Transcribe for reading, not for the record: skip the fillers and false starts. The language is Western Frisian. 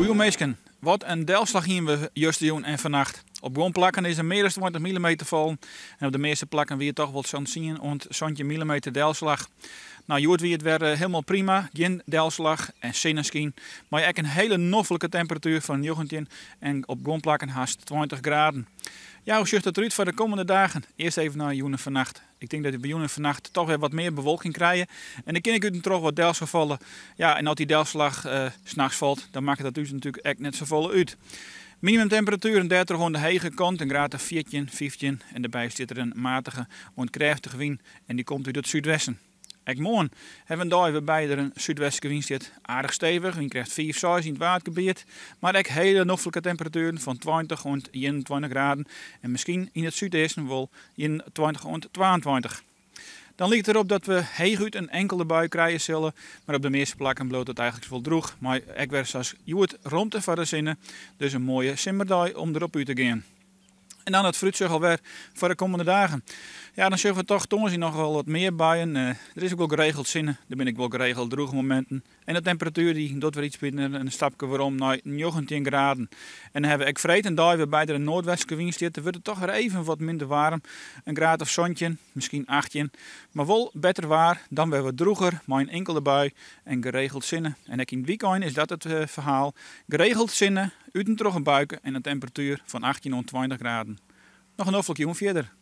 Goeie minsken, wat in delslach hiene we justerjûn en fannacht. Op guon plakken is der mear as 20 millimeter fallen en op de measte plakken wie it toch wol sa'n 10 oant 17 millimeter delslach. Nou, hjoed wie it wer hielendal prima, gjin delslach en sinneskyn, mar ek in hiele noflike temperatuer fan 19 en op guon plakken hast 20 graden. Ja, hoe sjocht it derút foar de kommende dagen? Earst even nei jûn en fannacht. Ik tink dat we jûn en fannacht toch wer wat mear bewolking krije. En dan kin ek út en troch wat delslach falle. Ja, en as dy delslach nachts falt, dan makket dat ús natuerlik ek net safolle út. Minimumtemperatueren dêrtroch oan de hege kant, in graad of 14, 15. En derby stiet der in matige oant krêftige wyn en dy komt út it súdwesten. Ek moarn hawwe we in dei wêrby't der in súdwestlike wyn stiet. Aardich stevich, wynkrêft 5, 6 yn it Waadgebiet. Mar ek hiele noflike temperatueren fan 20 oant 21 graden. En miskien yn it súdeasten wol 21 oant 22. Dan liket it derop dat we heechút in inkelde bui krije sille, mar op de measte plakken bliuwt it eigentlik wol drûch, mei ek wer sa as hjoed romte foar de sinne. Dus in moaie simmerdei om derop út te gean. En dan it foarútsjoch alwer foar de kommende dagen. Ja, dan sjogge we toch tongersdei noch wol wat mear buien. Der is ek wol geregeld sinne, der binne ek wol geregeld drûge mominten. En de temperatuer dy docht wer iets minder, in stapke werom nei 19 graden. En dan hawwe we ek freed in dei wêrby't der in noardwestlike wyn stiet. Dan wurdt it toch wer even wat minder waarm. In graad of 17, miskien 18. Mar wol better waar, dan wer wat drûger mei in inkelde bui en geregeld sinne. En ek yn it wykein is dat it ferhaal. Geregeld sinne, út en troch in buike en in temperatuer fan 18 oant 20 graden. Noch in noflike jûn fierder.